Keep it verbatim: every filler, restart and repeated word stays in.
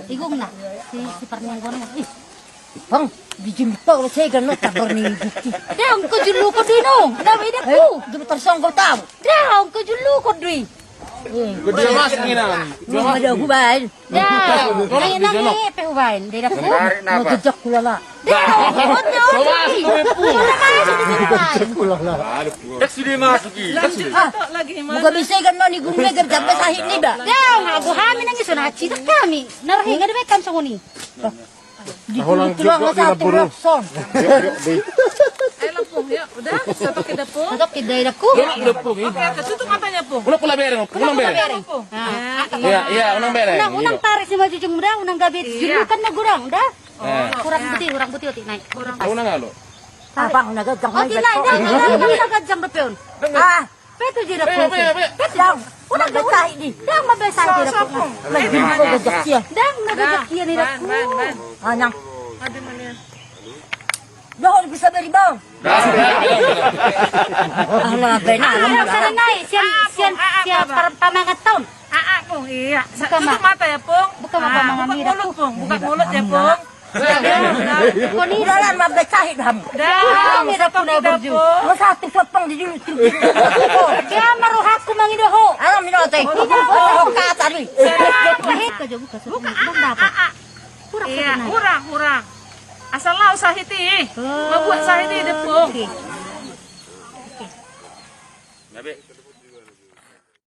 Igungna, si, si Parmingguan. Ih, Bang, di jumpa lo saya kan lo tabar ni Gusti. Dia ongko julu ko dino, na beda ku. Jumpa tersongkol tahu. Dia ongko julu ko dui. Gua dia masuk ni nang. Lu ada hubain. Ya, ini nang ni pe hubain. Dia dah ku. Mau jejak kulala. Dia ongko julu. Kulala. Sudah masuk i. Buka bisa kan lo ni gumbe ger jampe sahit ni ba. Dia ngaku hami nang iso na cita kami. Narhinga de bekam songoni. Di holang tulang juga satu di Lampung. Ayo Lampung, yuk. Udah, satu ke dapur. Satu ke dapur. Oke, oke, tutup matanya, Pung. Unang pula bereng, Pung. Unang bereng. Unang bereng. Iya, iya, unang bereng. Unang, unang tarik si maju jung udah, unang gabe julukan na gurang, dah. Kurang putih, kurang putih, otik naik. Kurang. Unang alo. Abang na gajang. Otik naik, dah, dah, dah, dah, gajang bepeon. Ah. Petu je dapung. Petu. Dang. Udah, udah. Dang ma besai je dapung. Lagi ko gajak sia. Dang ma gajak sia ni dapung. Anang. Dohot bisa beri bang. Ah, na bena. Ayo, sana ngai. Sian, sian, sian pamangan taon. Aa, Pung, iya. Buka mata ya, Pung. Buka mata, buka mulut, Pung. Buka mulut ya, Pung. Udah lah, mabecahit ham. Dah, satu sopong di dulu. Dia maruhakku mangido ho. Alam minote. Ho kata ni. Buka, buka. Kurang, kurang. Asal lau sahiti. Mabuat sahiti dapung.